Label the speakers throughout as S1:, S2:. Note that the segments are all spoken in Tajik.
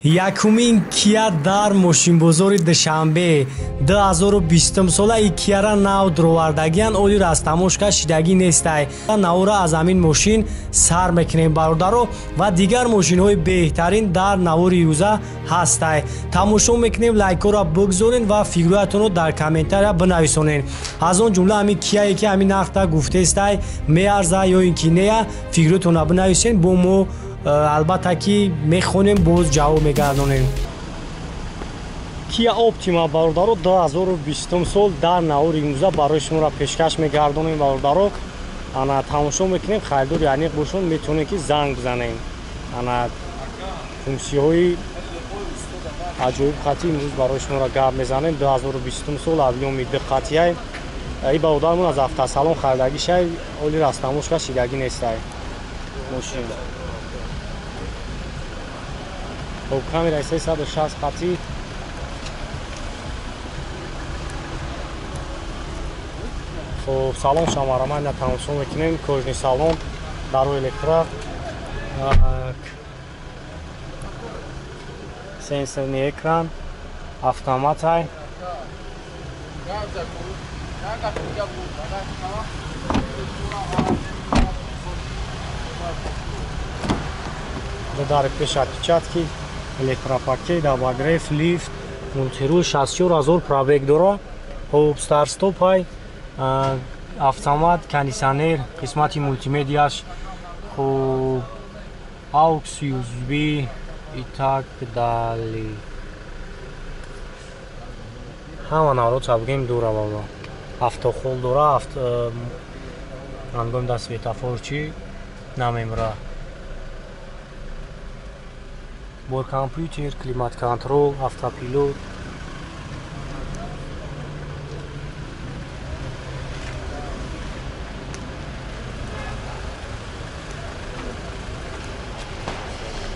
S1: Якумин Кия дар мошинбозори Душанбе 2020 сола и Кияра нав дуровардагиян оли растамошка шидагӣ нестай. Навора аз ҳамин мошин сар мекунем бародаро ва дигар мошинҳои беҳтарин дар навори юза ҳастай. Тамошо мекунем, лайкҳоро бигзорен ва фикрҳоятонро дар комментария бинависонен. Аз он ҷумла ҳамин Кияе ки ҳамин нархта гуфтестай меарза ё ин ки нея, фикрҳоятонро бинависен, бо мо албатта ки мехонем, боз ҷавоб мегардонем. Кия Оптима бародаро 2020 сол дар навори имрӯза барои шуморо пешкаш мегардонем бародаро. Ана тамошо мекунем, харидори аниқ бошон метавонем ки занг бизанем. Ана функсияҳои аҷоиб хати имрӯз барои шуморо гап мезанем. 2020 сол объёми диққатияй. И бародармон аз автосалон харидагишай, оли растамошка шидагӣ нестай мошин. Хоб, камера 360 хати. Хоб, салон шамарамай на тамошо мекунем, кожни салон, дару электро, сенсорный экран, автоматай. Дар пеш отпечатки, электропакет, обогрев, лифт, мультирул, 64 000 пробег дора. Хоб, старт-стопай, автомат, кондиционер, қисмати мултимедияш, хоб, AUX, USB и так далее. Ҳама наврот бигем дора баба. Автохол дора, ҳангоми дар светофор чӣ намемра. Бор компютер, климат-контрол, автопилот.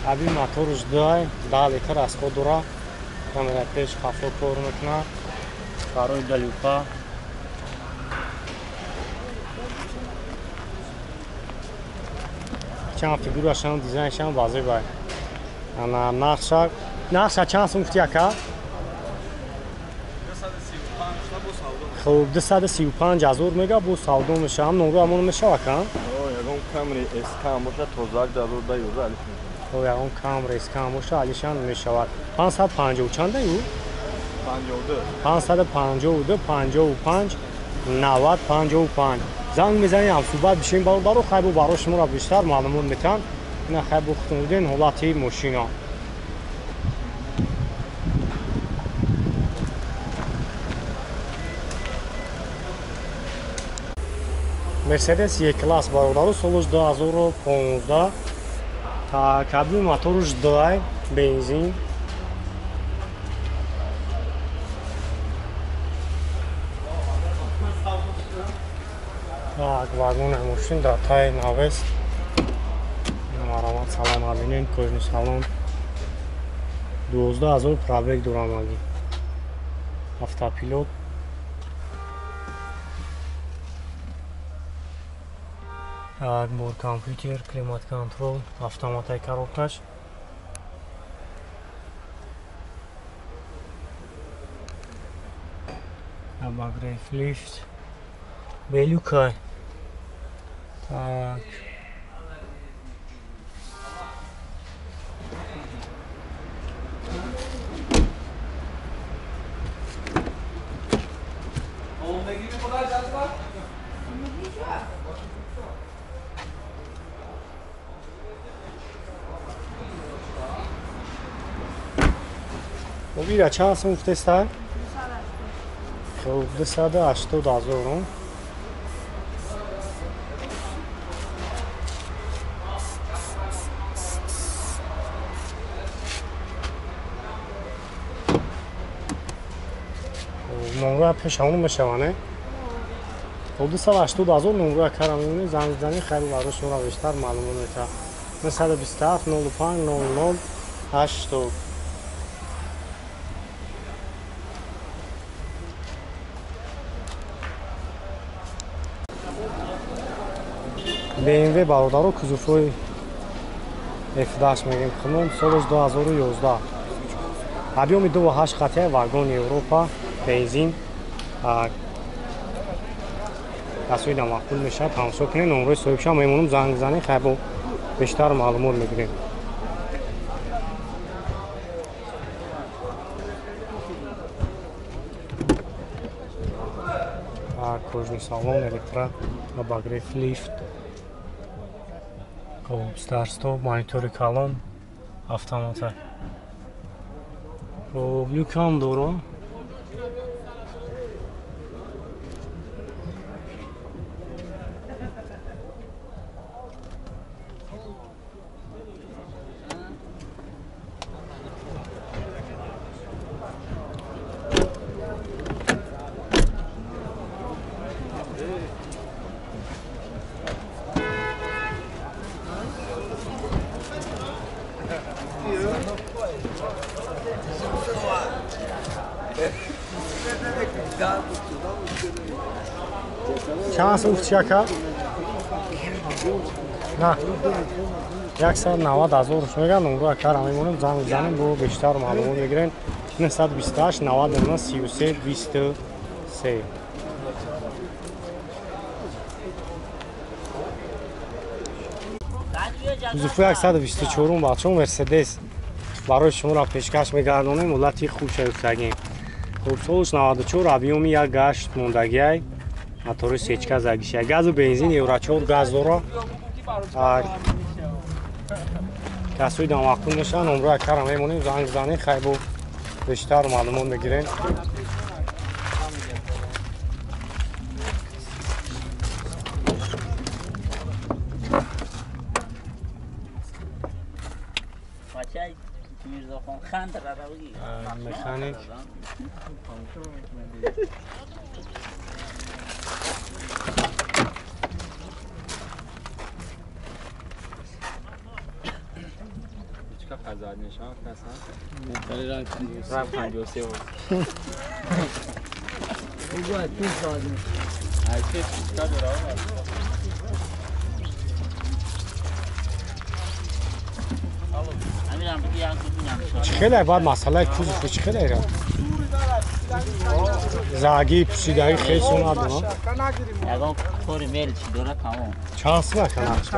S1: Аби моторш дай, 10 литр расход дора. Камера пеш хафо кор мекунад. Барои далюка. Чанд фигурашам, дизайншам баъзе бай. Ана нақша чанд сум гуфти ака? 235. Хуб, 235 ҳазор мега бо савдо меша. Ҳам номро ҳамон мешава ака?
S2: Ягон Камри СК боша тозак 2011 алиш мешавад.
S1: Хуб, ягон Камри СК боша алишан мешавад. 550 чанда ю?
S2: 52.
S1: 552 55 90 55. Занг мезанем, ҳамсӯҳбат бишем бародаро, хайр барои шуморо бештар маълумот метаҳанд. Ина хайр бухтон диден ҳолати мошина. Мерседес Е-класс бародаро, солаш 2015, та кабини моторш 2 бензин. Так, вагони мошин дар таи навест. Марамат салон абинен, кожни салон. 12 000 пробег дорамаги. Автопилот. Так, бор компютер, климат-контрол, автоматай коробкаш. Обогрев, лифт. Белюкай. Так. Ира чанд сум гуфтеста? Хуб, 280 000. Номра пешамон мешаване? Хуб, 280 000 номра кара мемонӣ, занг бизанӣ, хайр барои шуморо бештар маълумот метаҳад. 927 05 00 80. BMW бародаро кузовҳои F10 мегем хунум, солаш 2011. Объёми 2,8 хатия, вагон Европа, бензин. Касои да маъқул мешавад, тамошо кунед, номрои соҳибша мемонам, занг бизанед, хайр бо бештар маълумот мегирем. Кожный салон, электро, обогрев, лифт, старт-стоп, монитори калон, автомата. Хоб, люкам дорам. Чанд сум чака? На. 190 000 меган, номро акара мемонем, занг мезанем, бо бештар маълумот мегирем. 928 99 33 23. Кузови 124 бачаҳо Мерседес барои шуморо пешкаш мегардонем, ҳолати хуб шаюфтагӣ. Хуб, солш 94, объёми 1,8 мондагиай, мотори сечка загиша, газу бензин Евро 4 газ дора. Касои да маъқул мешаванд, номро акара мемонем, занг бизанед, хайр бо бештар маълумот мегирем. Механик. Хеле баъд масъалаи кузов чӣ хеле ра? Заги пӯшидаги хеле сум надорам.
S3: Ягон кори мел чӣ дора тамом.
S1: Чанд сум ака нархш?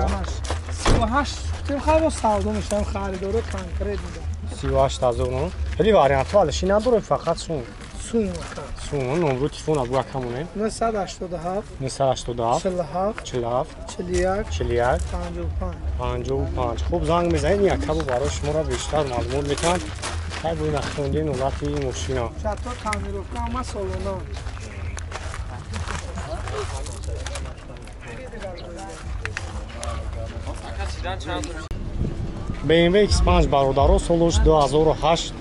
S4: 38 тим хайро савдо мешавам, харидоро конкрет медам.
S1: 38 000. Хеле вариантҳо алиши надорем, фақат сум.
S4: Сум ака.
S1: Сум, номро телефон абу ака монем.
S4: 987
S1: 987
S4: 47
S1: 47
S4: 41
S1: 41
S4: 55
S1: 55. Хуб, занг мезанед, ин акабу барои шуморо бештар маълумот метиҳанд. Хай бо нахондем ҳолати мошина.
S4: Шато таъмировка ҳама солона.
S1: BMW X5 бародаро, солаш 2008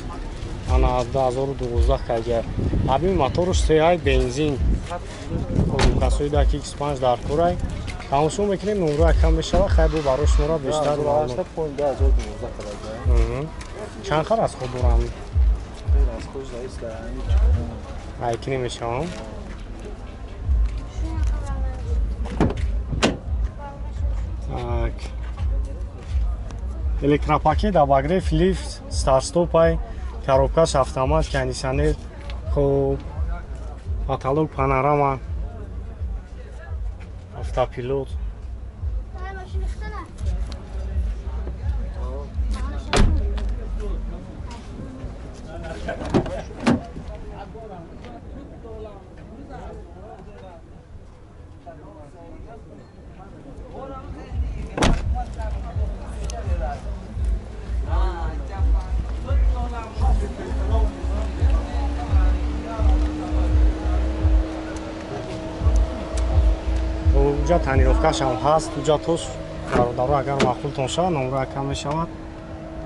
S1: ана 2012 кайгар. Аби моторш 3 бензин. Касои даки X5 дар курай. Тамошо мекунем, номро якам мешава, хай бо барои шуморо бештар маълумот. Чанд хар аз худ дорам? Айки намешавам. Так. Электропакет, обогрев, лифт, старт-стопай, коробкаш автомат, кондиционер, хуб, потолок, панорама, автопилот. Уҷа тонировкашам ҳаст, уҷа тош бародаро агар маъқултон шавад, номро кам мешавад.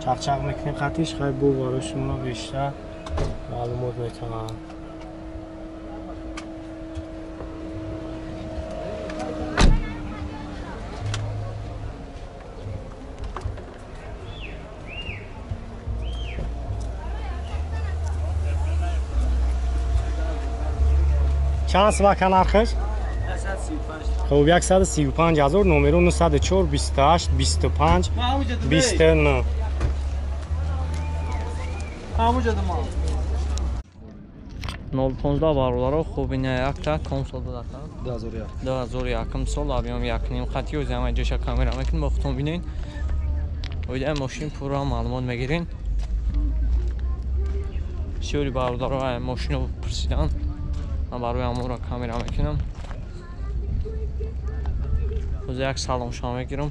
S1: Чақчақ мекунем хатиш, хай бо барои шуморо бештар маълумот метавонанд. Чанд сумака нархаш? Хуб, 135 000, номеро 904 28 25 29.
S4: Ҳамуҷа дма.
S5: 015 бародаро, хуб ина якта консол будака.
S6: 2001.
S5: 2001 сол абиём як ним хати ӯзи ҳама ҷоша камера мекунем, бо худтон бинед. Оида мошин пурра маълумот мегирин. Бисёри бародаро мошино пурсидан. Ман барои ҳамонро камера мекунам. Ӯзи як саломшо мегирам.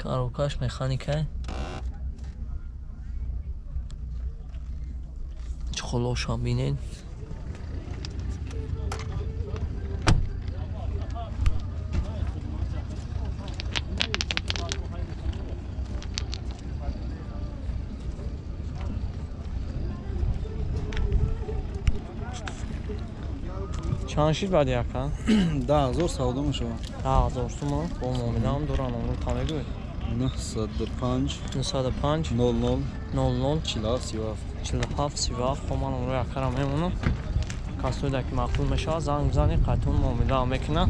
S5: Коробкаш механика. Чхолошам бинед. Чанд шид баъди яка?
S6: 10000 савдо мешавад.
S5: 10000 сумон бо муомилаам дорам, онро та мегӯед?
S6: 905
S5: 905
S6: 00
S5: 00
S6: 47 37
S5: 47 37. Хоб ман онро якара мемонам. Касоида ки маъқул мешавад занг бизанед, қатъун муомила мекунам.